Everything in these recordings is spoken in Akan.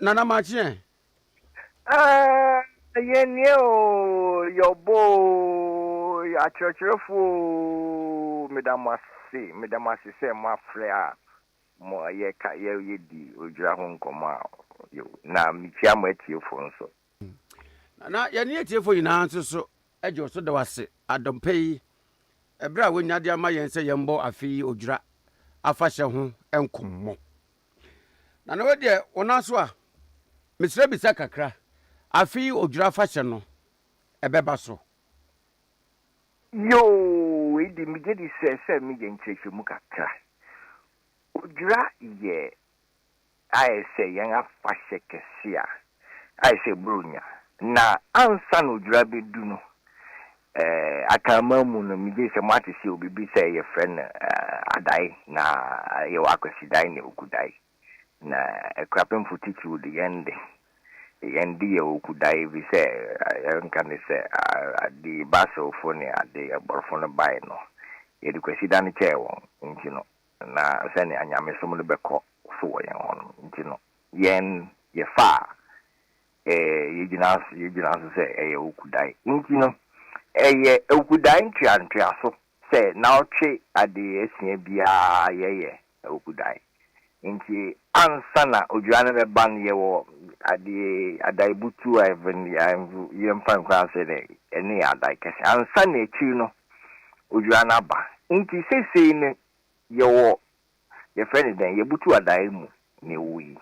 Nana makye ɛ. Ah, yɛn nie o, yɛɔbɔ o, akyerɛkyerɛfoɔ o, meda mo ase, meda mo ase sɛ moafrɛ a mo yɛka yɛ yɛdi odwira ho nkɔmmɔ a yo, na mekyia mo atiefoɔ nso. Nana, yɛne atiefoɔ nyinaa nso so gye wo so da wo ase adɔmpa yi, ɛberɛ a woanya de ama yɛn sɛ yɛmbɔ afe yi odwira afahyɛ ho nkɔmmɔ. Nana wei deɛ wo nan so a, mesrɛ bisa kakra, afe yi odwira afahyɛ no ɛbɛba so? Yoo, wei de megye di sɛ sɛ meyɛ nkyerɛkyerɛmu kakra. Odwira yɛ ayɛ sɛ yɛn afahyɛ kɛse a ayɛ sɛ Buronya. Na ansa na odwira bɛdu no, eh, Akanman mu no, megye di sɛ moate sɛ obi bi sɛ yɛfrɛ no eh, Adae, na yɛwɔ Akwasidae ne Okudae. Na Akuapemfo titiriw de yɛn de, yɛn de yɛ Okudae efisɛ yɛnka ne sɛ ade Baselfo ne ade Aborɔfo no bae no, yɛde Kwasida no kyɛɛ wɔn nti no, na sɛnea nyamesom no bɛkɔ so wɔ yɛn hɔ no nti no, yɛn yɛfaa yɛgyina yɛgyina so sɛ ɛyɛ Okudae. Nti no, ɛyɛ Okudae ntoantoaso sɛ naawɔtwe ade asia biara yɛyɛ Okudae. Nti ansa na odwira no bɛba no, yɛwɔ ade adaebutu a yɛmfa nkura sɛ dɛ ɛne yɛ adae kɛse. Ansa na akyiri no, odwira no aba. Nti seesei no, yɛwɔ yɛfrɛ no dɛn, yɛbutu adae mu na ɛwɔ yi.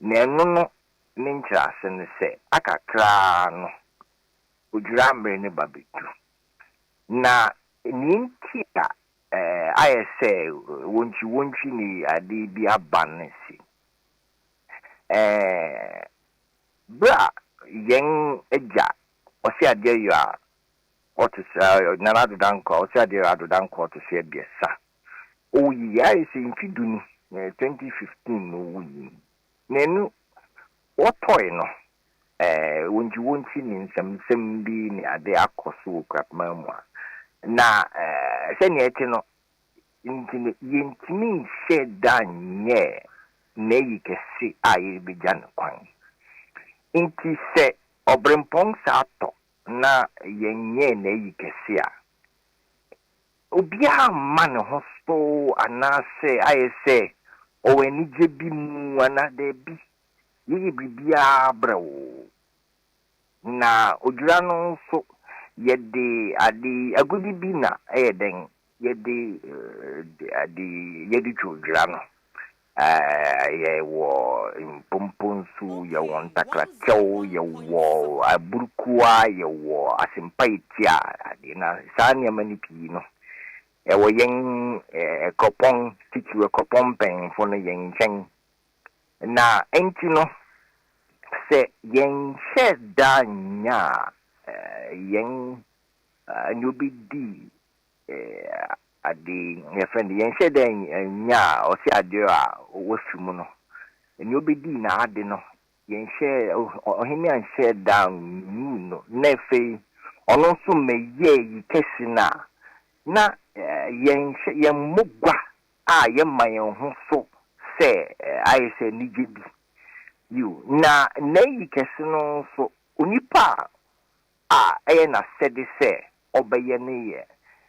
Na ɛno no ne nkyerɛase ne sɛ, akakraa no, odwira mmere no ba bɛdu. Na nea nti a ayɛ sɛ wontwi wontwi ne ade bi aba no si, bere a yɛn agya ɔse adeɛ yɔ a ɔto so Nana Addo Dankwa ɔse adeɛ yɔ Addo Dankwa ɔto so abiɛsa owuyi ayɛ sɛ mfe du ni, 2015 na owuyi. Na ɛno wɔtɔe no, wontwi wontwi ne nsɛmnsɛm bi ne ade akɔ so wɔ Kuapman mu a, na sɛnea ɛte no nti no, yɛntumi nhyɛ da nyɛ n'ayi kɛse a yɛrebɛgya no kwan. Nti sɛ ɔberempɔn saa tɔ na yɛnyɛ n'ayi kɛse a, obiara mma ne ho so anaasɛ ayɛ sɛ ɔwɔ anigye bi mu anaa daabi, yɛyɛ biribiara brɛoo. Na odwira no nso, yɛde ade agodi bi na ɛyɛ dɛn, yɛde ade yɛde twa odwira no. Yɛwɔ mpomponsu, yɛwɔ ntakrakyɛw, yɛwɔ aburukua, yɛwɔ asempa etia ade na saa nneɛma no pii no ɛwɔ yɛn ɛkɔpɔn titiriw ɛkɔpɔn mpanyinfo no yɛn nkyɛn. Na nti no, sɛ yɛnhyɛ da nya yɛn nea obɛdi ade yɛfrɛ no yɛnhyɛ da nya a ɔse adeɛ a wafi mu no, nea obɛdi n'ade no, yɛnhyɛ ɔhene anhyɛ da nyi no, na afei ɔno nso mmɛyɛ yi kɛse no a, na yɛnhyɛ yɛmmɔ gua a yɛma yɛn ho so sɛ ayɛ sɛ anigye bi. Yiw, na n'ayi kɛse no nso, onipa a ɛyɛ n'asɛde sɛ ɔbɛyɛ no yɛ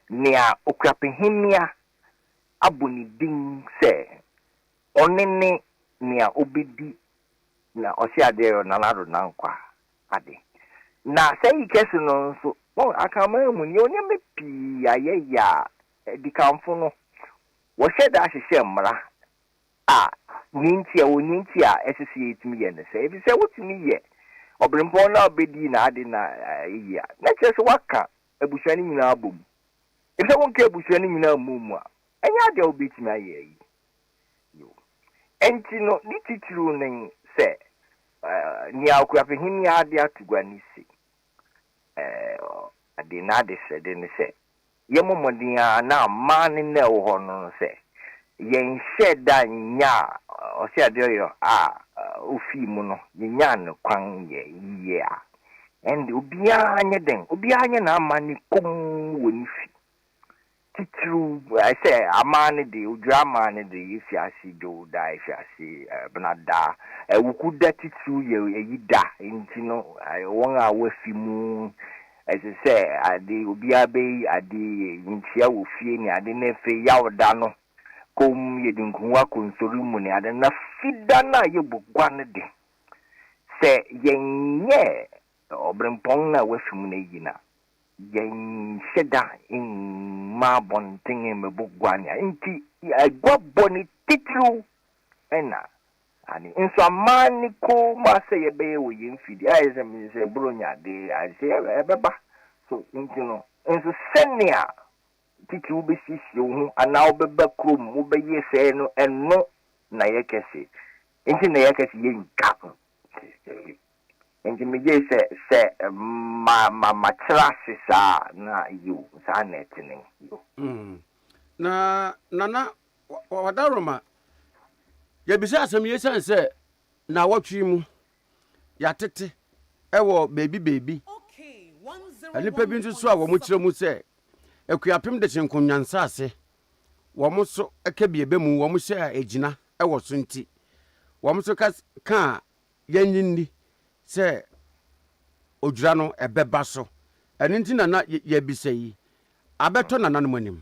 nea Okuapehemmea abɔ ne din sɛ ɔne ne nea obɛdi na ɔse adeɛ yɛ Nana Addo Dankwa ade. Na saa yi kɛse no nso, wɔn Akanman mu nea nneɛma pii a yɛyɛ a adikanfo no, wɔhyɛ da ahyehyɛ mmara a ne nti a wɔn nti a ɛsɛ sɛ yɛtumi yɛ no sɛ, efisɛ wotumi yɛ ɔberempɔn na ɔbɛdi n'ade na ɛyi a, na kyerɛ sɛ waka abusua no nyinaa bɔ mu. Efisɛ wonka abusua no nyinaa mmɔ mu a, ɛnyɛ ade a wobɛtumi ayɛ ayi. Enti no, ne titiriw ne sɛ nea Okuapehemmea ade ato gua ne si, ade n'adesrɛde ne sɛ, yɛmmɔ mmɔden a na mmaa ne na ɛwɔ hɔ no sɛ, yɛnhyɛ da nya a ɔse adeɛ yɛ a ofii mu no, yɛnyaa no kwan yɛ yie a, ɛnde obiara nyɛ dɛn, obiara nyɛ n'ama ne kom wɔ ne fi. Titiriw, sɛ aman no de, odwira aman no de, yɛfi ase Dwoda, yɛfi ase Benada. Awukuda titiriw yɛ ayi da, nti no wɔn a wɔafi mu, ɛsɛ sɛ ade obiara bɛyi ade nkyia wɔ fie ne ade, na afei Yawda no, komm yɛde nkuruwa kɔ nsɔre mu ne ade. Na Fida no a yɛbɔ gua no de, sɛ yɛnyɛ ɔberempɔn no a wafi mu no ayi no a, Yɛnhyɛ da mma abɔnten mmɛbɔ gua nea enti aguabɔ ne titiriw na ade. Nso amanne komm a sɛ yɛbɛyɛ wɔ yɛn mfidi ayɛ sɛ me sɛ Buronya de ayɛ sɛ ɛbɛba so nti no nso sɛnea titiriw wobɛsiesie wo ho anaa wobɛba kurom wobɛyɛ sɛɛ no ɛno na yɛkɛse nti na yɛkɛse yɛntwa. Enti migyee sɛ, sɛ ma, ma, makyerɛ ase saa a, na yiw, saa na ɛte nen. Yiw. Na Nana Wadaworoma, yɛbisa asɛm yi esiane sɛ naawɔtwe yi mu yɛatete wɔ baabi baabi nnipa bi nso so a wɔkyerɛ mu sɛ Akuapem de kye nkonnwa nsase wɔn nso ka bi ɛbɛ mu wɔn hyɛ a ɛgyina wɔ so nti wɔn nso ka ka a yɛnnye nni sɛ odwira no ɛbɛba so. Ɛno nti na na yɛbisa yi, abɛtɔ nananom anim?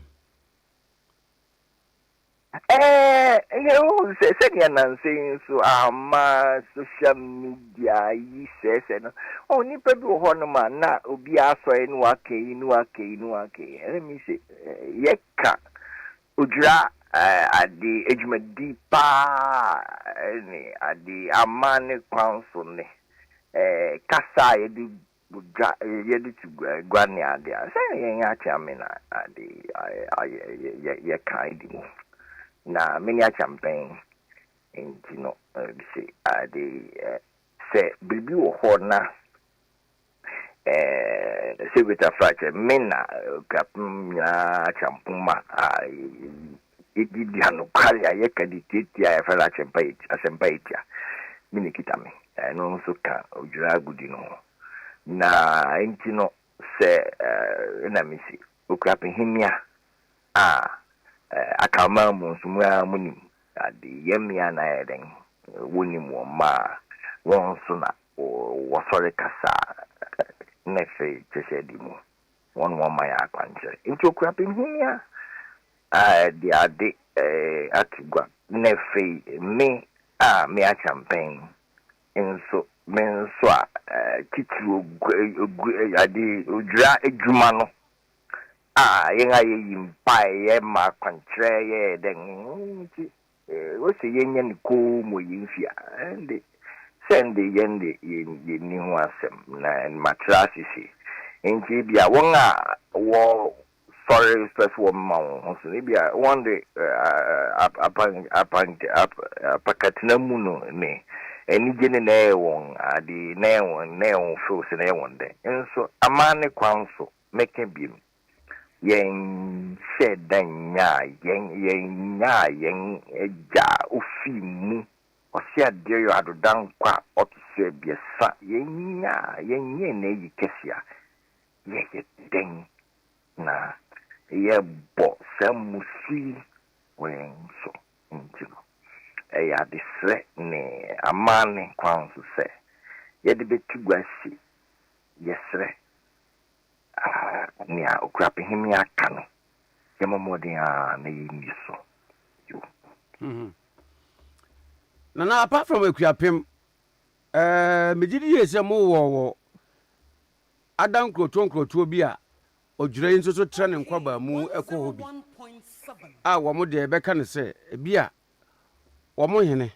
Ɛɛ, yɛhu sɛ sɛnea nnansa yi nso ama social media yi sɛesɛe no, ɔho nnipa bi wɔ hɔnom a na obiara asɔre na waka yi na waka yi na waka yi. Ɛna mi se yɛka Odwira ade adwumadi paa ne ade amanne kwan so ne kasa a yɛde bɔ dwa, yɛde to gua ne ade a, sɛ yɛn Akyeame na ade yɛka di mu. Na me ne Akyeampɛn nti no, se ade sɛ biribi wɔ hɔ na Eh, Secret Afra kyerɛ me na Okuapem nyinaa akyampoma a yɛdi di anokware a yɛka de tiatia a yɛfrɛ no akyɛmpa asɛmpa etia. Me na ekita me. Ɛno nso ka odwira agodi no ho. Na nti no sɛ na mesi Okuapehemia a Akanman mu nso mo ara monim ade yɛmmea na ayɛ dɛn wonim wɔn mma a wɔn nso na wɔsɔre kasa a, na afei kyerɛ sɛ adi mu. Wɔn na wɔma yɛn akwankyerɛ. Enti Okuapemhemia de ade ato gua, na afei me a me akyampɛn nso, me nso a titiriw ade odwira adwuma no a yɛn a yɛyi mpae, yɛma akwankyerɛ, yɛyɛ dɛn nti Wose yɛnyɛ no komm wɔ yɛn fie a, ɛnde sɛ ɛnde yɛn de yenni ho asɛm, na matra ase sei. Enti ebia wɔn a wɔsɔre pɛ sɛ wɔmema wɔn ho so no, ebia wɔn de apakatena mu no ne anigye no na ɛyɛ wɔn ade, na ɛyɛ wɔn na ɛyɛ wɔn fɛw sɛ na ɛyɛ wɔn dɛ. Nso amanne kwan so, mɛka bio, Yɛnhyɛɛ da nnyaa yɛn, yɛnnyaa yɛn Agya a ofii mu, Ɔseadeɛyɔ Adodankwa a ɔto so abiɛsa, yɛnnyaa, yɛnyɛɛ n'ayi kɛse a, yɛyɛ dɛn na yɛbɔ saa mmusu yi wɔ yɛn so? Nti no, ɛyɛ adesrɛ ne amanne kwan so sɛ yɛde bɛto gua se yɛsrɛ Nea Okuapehemea ka no, yɛmmɔ mmɔden ara na yenni so. Yo. Nana, apart from Akuapem, eh, megye di yie sɛ mowɔ wɔ ada nkurotoɔ nkurotoɔ bi a odwira yi nso so trɛ ne nkwabaa mu kɔ hɔ bi a wɔn deɛ yɛbɛka no sɛ ebi a wɔn hene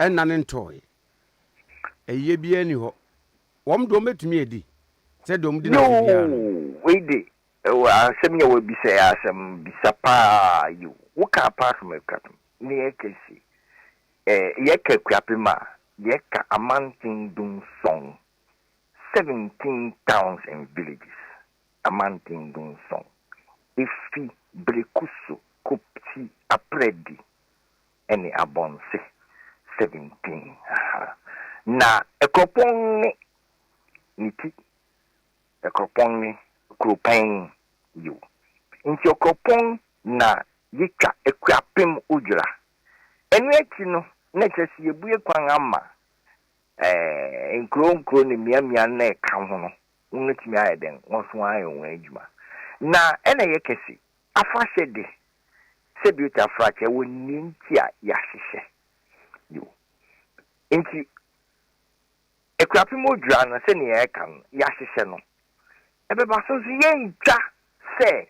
ɛnna ne ntɔɔe. Ayie biara nni hɔ. Wɔn de wɔbɛtumi adi sɛ deɛ wɔdi no afe biara no. Yoo, wei de, ɛwɔ asɛm yi a woabisa yi asɛm bisa paa yoo. Woka apart from Akuapem ne yɛka si, eh, yɛka Akuapem a, yɛka amanten dunsɔn, 17 towns and villages, amanten dunsɔn, efi Brekuso kɔsi Aprɛdi ne abɔnse 17 aha. Na kuropɔn ne ne ti, kuropɔn ne kuropɛn, yiw. Nti Ɔkoropɔn na yɛtwa Akuapem Odwira. Ɛno akyi no, na kyerɛ sɛ yɛbue kwan ama nkuro nkuro ne mmeammea no na ɛka ho no, wɔatumi ayɛ dɛn, wɔn nso ayɛ wɔn adwuma. Na ɛna ɛyɛ kɛse. Afahyɛ de, sɛbi otafrakyɛ wɔ nea nti a yɛahyehyɛ. Yo. Nti, Akuapem Odwira no, sɛnea yɛka no, yɛahyehyɛ no. Ɛbɛba so nso yɛntwa sɛ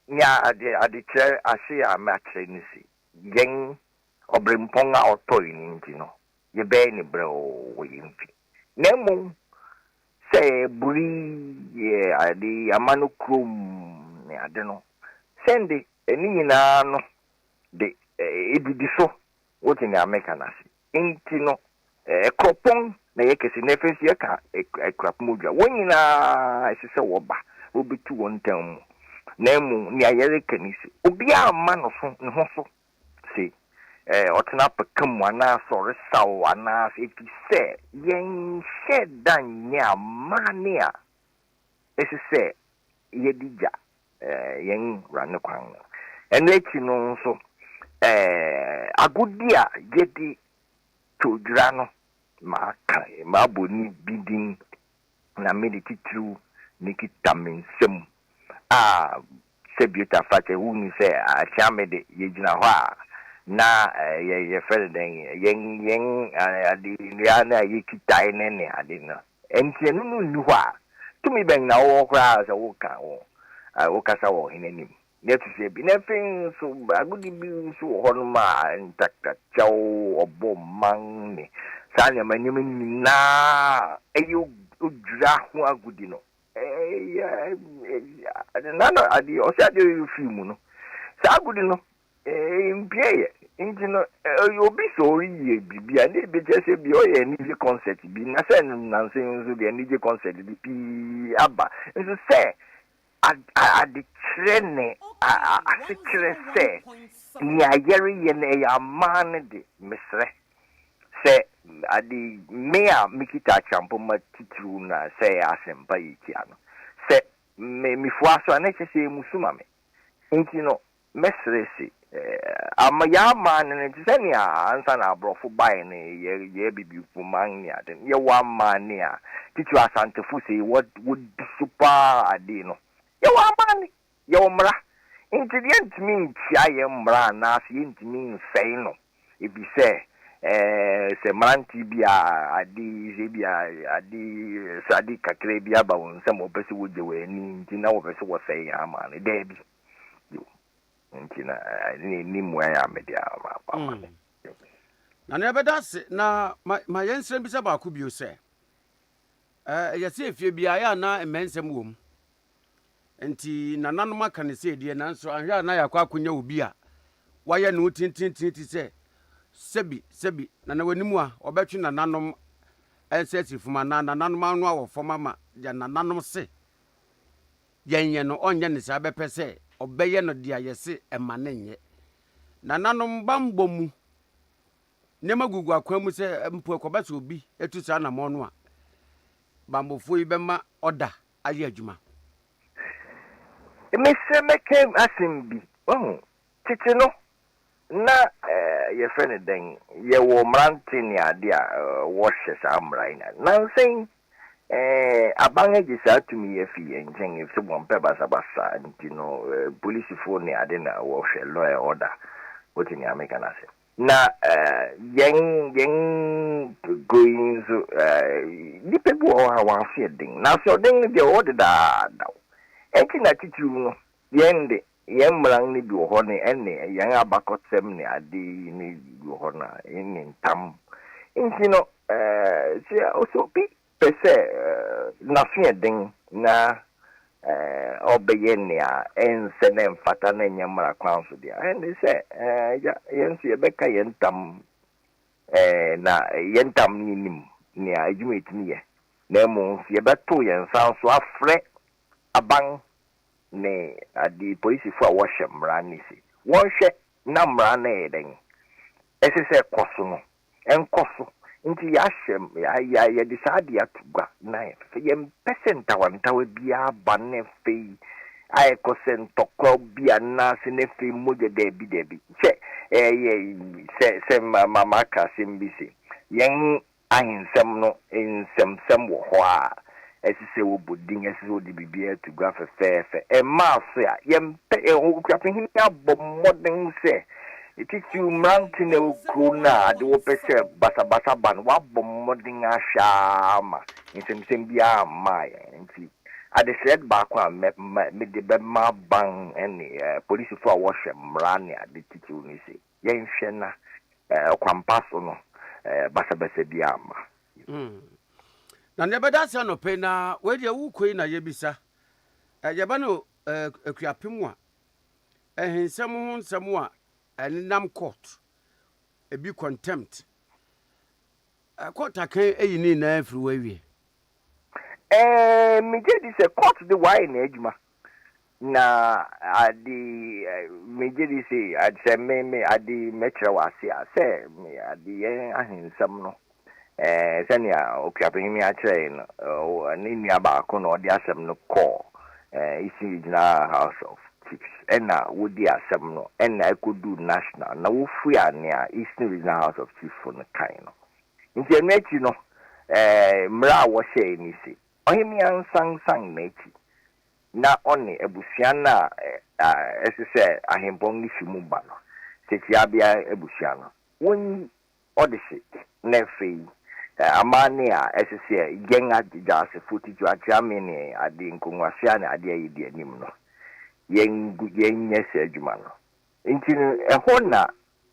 nea ade adekyerɛ ase a makyerɛ no si yɛn ɔberempɔn a ɔtɔe no nti no, yɛbɛyɛ no brɛoo wɔ yɛn fi. Na mmom sɛ buri yɛ ade ama no kurom ne ade no, sɛnde ne nyinaa no de edidi so. Wote nea meka no ase? Enti no, kuropɔn na ɛyɛ kɛse, na afei nso yɛka Akuapem Odwa. Wɔn nyinaa ɛsɛ sɛ wɔba na wɔbɛtu wɔn ntam mu. Na mmom nea yɛreka ne se, obiara mma no so ne ho so se ɔtena apaka mu anaasɛ ɔresaw anaasɛ, efisɛ yɛnhyɛ da nyɛ amanne a ɛsɛ sɛ yɛde gya yɛn Wura no kwan no. Ɛno akyi no nso, agodi a yɛde to dwira no, maka, mabɔ ne bi din, na mede titiriw no kita me nsam a sɛ Biota fa kyɛ, wonni sɛ Akyeame de, yɛgyina hɔ a, na yɛ, yɛfrɛ no dɛn, yɛn, yɛn ade, nnua no a yɛkitae ne ne ade no. Enti ɛno no nni hɔ a, tumi bɛn na wowɔ koraa sɛ woka wo, wokasa wɔ ɔhene anim? Nea ɛto so abien, na afei nso agodi bi nso wɔ hɔnom a ntaktakyɛw, ɔbɔmman ne saa nneɛma nneɛma nyinaa ɛyɛ odwira ho agodi no. Ɛyɛ na na adeɛ ɔsɛ adeɛ ɔyɛ firi mu no saa agodi no mpie yɛ nti no ɛyɛ obi sɛ ɔreyɛ biribi a ne ebi kyerɛ sɛ bi ɔyɛ anigye concert bi na sɛ nansa yi nso deɛ anigye concert de pii aba nso sɛ adekyerɛ ne asekyerɛ sɛ nea yɛreyɛ no ɛyɛ aman no de mesrɛ sɛ ade me a mekita akyampoma titiriw no a sɛ ɛyɛ asɛmpa yi tia no sɛ me mefua so a na ɛkyerɛ sɛ ɛyɛ musu ma me nti no mɛsrɛ se ama yɛn aman no te sɛ nea ansa na aborɔfo bae no yɛ yɛ abibifo man ne ade no yɛwɔ amanne a titiriw Asantefo sei wɔdi so paa ade no yɛwɔ amanne yɛwɔ mmara nti yɛntumi ntia yɛn mmara anaasɛ yɛntumi nsɛe no efisɛ sɛ mmerante bi a ade sɛ bi a ade srade kakra bi aba wɔn nsam wɔpɛ sɛ wogye wɔn ani nti na wɔpɛ sɛ wɔsɛe yɛn aman no daabi. Yo, nti na ne ne mmuae a mede ama ama no. Na nea ɛbɛda ase na ma ma yɛnsrɛ mbisa baako bio sɛ, ɛyɛ sɛ efie biara yɛ a na mmɛnsɛm wɔ mu. Nti nananom aka no sei deɛ, nanso anhwɛ a na yɛakɔ akɔnya obi a wayɛ ne ho tententen te sɛ sɛbi sɛbi nana w'anim a ɔbɛtwe nananom nsa asi fam anaa nananom ano awɔ fam ama deɛ nananom se yɛnyɛ no, ɔnyɛ no saa bɛpɛ sɛ ɔbɛyɛ no deɛ yɛse ɛma no nyɛ. Nananom bammɔ mu nneɛma gugu akwan mu sɛ mpo ɛkɔba sɛ obi tu saa anammɔn no a, bammɔfoɔ yi bɛma ɔda ayɛ adwuma. Mesrɛ mɛka asɛm bi. Wahu, tete no, na yɛfrɛ no dɛn, yɛwɔ mmerante ne ade a wɔhyɛ saa mmara yi na nnansa yi aban agye saa tumi yi afi yɛn nkyɛn efisɛ wɔmpɛ basabasa nti no polisifo ne ade na wɔhwɛ law and order. Wote nea meka no ase? Na yɛn yɛn kuro yi nso nnipa bi wɔ hɔ a wɔn aso yɛ den. Na asoɔden no deɛ wɔwɔ dedaadaw. Enti na titiriw no yɛn de yɛn mmara no bi wɔ hɔ ne ɛne yɛn abakɔsɛm ne ade yi ne bi wɔ hɔ no a ɛne ntam. Nti no sɛ sɛ obi pɛ sɛ n'aso yɛ den na ɔbɛyɛ nea ɛnsɛ na ɛmfata na ɛnyɛ mmara kwan so deɛ, ɛnde sɛ agya, yɛn nso yɛbɛka yɛn ntam, na yɛn ntam no yɛnim nea adwuma ɛtumi yɛ, na mmom nso yɛbɛto yɛn nsa nso afrɛ aban ne ade polisifo a wɔhyɛ mmara no se wɔnhwɛ na mmara no yɛ dɛn, ɛsɛ sɛ ɛkɔ so no ɛnkɔ so. Nti yɛahyɛ, yɛde saa ade ato gua na yɛmpɛ sɛ ntawantawa biara ba na afei Ayɛ kɔ sɛ ntɔkwaw bi anaasɛ na afei mogya, dabi, dabi. Sɛ ɛyɛ sɛ sɛ ma ma maka asɛm bi se, yɛn ahensɛm no nsɛmsɛm wɔ hɔ a, ɛsɛ sɛ wɔbɔ din, ɛsɛ sɛ wɔde biribiara to gua fɛfɛɛfɛ. Ɛmmaa so a, yɛmpɛ, Okuapehene abɔ mmɔden sɛ, titiriw mmerante na ɛwɔ kurow no a ade wɔpɛ sɛ basabasa ba no, wɔabɔ mmɔden ahwɛ ara ma nsɛmsɛm biara mmaa yɛn. Nti, Adesrɛ baako a mɛ mɛ mede bɛma aban ne polisifo a wɔhwɛ mmara ne ade titiriw ne se, yɛnhwɛ na ɔkwampa so no basabasa biara mma. Na nea ɛbɛda ase anɔpa yi na wei deɛ wokɔ yi na yɛbisa. Yɛba no Akuapem a, ɛhensɛm ho nsɛm a ɛnenam court, ebi contempt. Court akan ayi ne nyinaa afiri hɔ awie. Ɛɛ, megye di sɛ court de wayɛ n'adwuma. Na ade, megye di sɛ, sɛ me, me, ade mɛkyerɛ wɔ ase a, sɛ me, ade yɛn ahensɛm no, ɛɛ, sɛnea Okuapehene akyerɛ yɛn no, ne nua baako na ɔde asɛm no kɔɔ, ɛɛ, Eastern Regional House of Chiefs, ɛna wodi asɛm no, ɛna ɛkɔduu national, na wofua nea Eastern Regional House of Chiefs fo no kae no. Enti ɛno akyi no, mmara a wɔhyɛe ne se, ɔhemmea nsansan n'akyi na ɔne abusua no a ɛsɛ sɛ ahempɔn no fi mu ba no, Sefiabea abusua no, wonyi ɔdehye, na afei amanne a ɛsɛ sɛ yɛn Agyasefo titiriw, Akyeame ne ade, Nkonguasea ne ade a yedi anim no, yɛnyɛ saa adwuma no. Enti no, ɛhɔ na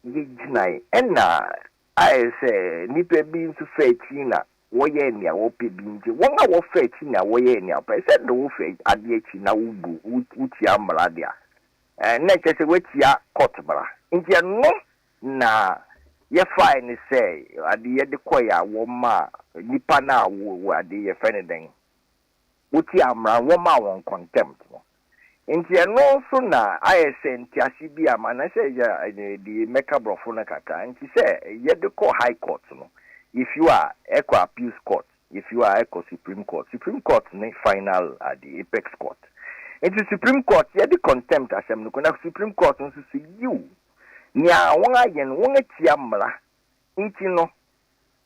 yegyinae. Ɛnna Ayɛ sɛ nnipa bi nso fa akyi na wɔyɛ nea wɔpɛ bi nti, wɔn a wɔfa akyi na wɔyɛ nea wɔpɛ. Sɛ de wofa ade akyi na wobu, wotia mmara de a, na ɛkyerɛ sɛ woatia kɔɔto mmara. Nti ɛno na yɛfae no sɛ ade yɛde kɔe a wɔmaa nnipa no a wɔ ade yɛfrɛ no dɛn? Wotiaa mmara no, wɔmaa wɔn contempt no. Nti ɛno nso na ayɛ sɛ ntease bi ama no sɛ yɛ de mɛka borɔfo no kakra. Nti sɛ yɛde kɔ high court no, yɛfi hɔ a ɛkɔ appeals court, yɛfi hɔ a ɛkɔ supreme court. Supreme court ne final ade, apex court. Nti supreme court yɛde contempt asɛm no kɔ na supreme court nso sɛ yiw, nea wɔayɛ no wɔatia mmara nti no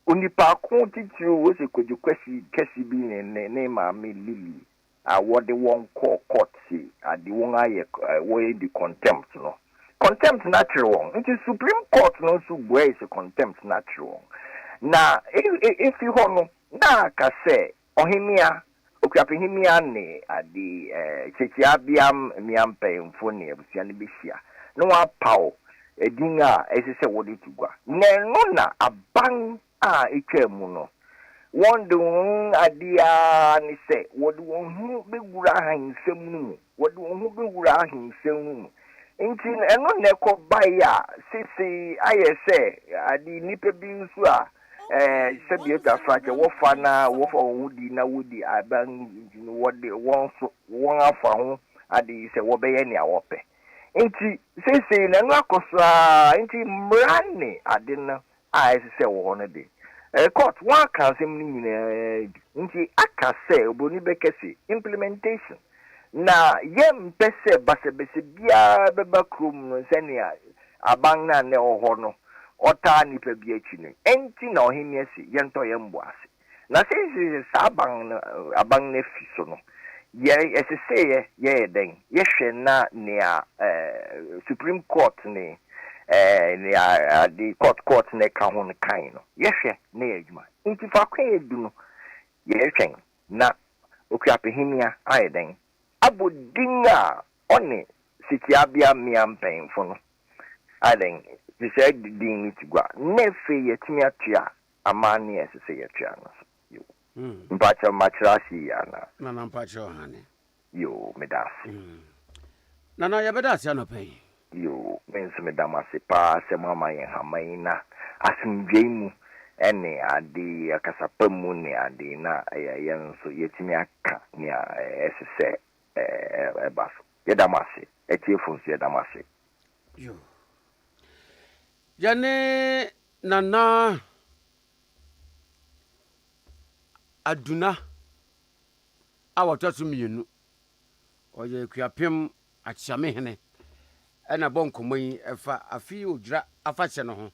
Onipa ko titiriw Wose Kojo Kwesi kɛse bi ne ne ne maame Lily a wɔde wɔn kɔɔ court se ade wɔn ayɛ wɔadi contempt no. Contempt no akyere wɔn. Nti Supreme Court no nso buae se contempt no akyere wɔn. Na efi hɔ no na aka sɛ Ɔhemmea, Okuapehemmea ne ade Kyekyea-bea mmea mpanyimfo ne abusua no behyia na wɔapaw edin a ɛsɛ sɛ wɔde to gua. Na ɛno na aban a etwaa mu no, wɔde wɔn ade ara ne sɛ wɔde wɔn ho bewura ahensɛm no mu. Wɔde wɔn ho bɛwura ahensɛm no mu. Nti no, ɛno na ɛkɔbaeɛ a seesei ayɛ sɛ ade nnipa bi nso a sɛdeɛ atwa fra kyɛ wɔfa na wɔfa wɔn ho di na wɔdi aban nti no wɔde wɔn nso wɔn afa ho ade yi sɛ wɔbɛyɛ nea wɔpɛ. Nti seesei no ɛno akɔ so ara nti mmara ne ade no a ɛsɛ sɛ ɛwɔ hɔ no de, court wɔaka asɛm no nyinaa bi nti aka sɛ obroni bɛka se implementation na yɛmpɛ sɛ basabasa biara bɛba kurom no sɛnea aban no a na ɛwɔ hɔ no ɔtaa nnipa bi akyi no nti na ɔhemmea se yɛntɔ yɛn bo ase. Na seesei sɛ saa aban no aban no afi so no, yɛ ɛsɛ sɛ yɛ yɛyɛ dɛn? Yɛhwɛ na nea ɛɛ Supreme Court ne ɛɛ nea ade court court na ɛka ho no kae no, yɛhwɛ na yɛ adwuma. Nti faako a yɛadu no, yɛretwɛn na Okuapehemia ayɛ dɛn? Abɔ din a ɔne Setiabea mmea mpanyimfo no ayɛ dɛn? De saa din no to gua na afei yɛatumi atua Amanne a ɛsɛ sɛ yɛtua no so. Yoo. Mpakyɛw makyerɛ ase yie anaa? Nana mpakyɛw aane. Yoo, meda ase. Nana yɛbɛda ase anɔpa yi. Yoo, me nso meda mo ase paa sɛ moama yɛn hama yi na asomdwoe mu ne ade, ɔkasa pa mu ne ade na yɛn nso yɛatumi aka nea ɛsɛ sɛ ɛba so. Yɛda mo ase. Atiefo nso yɛda mo ase. Yoo. Yɛne Nana Aduna a ɔtɔ so mmienu. Ɔyɛ Akuapem Akyeamehene na bɔ nkɔmmɔ yi ɛfa afe yi Odwira afahyɛ no ho.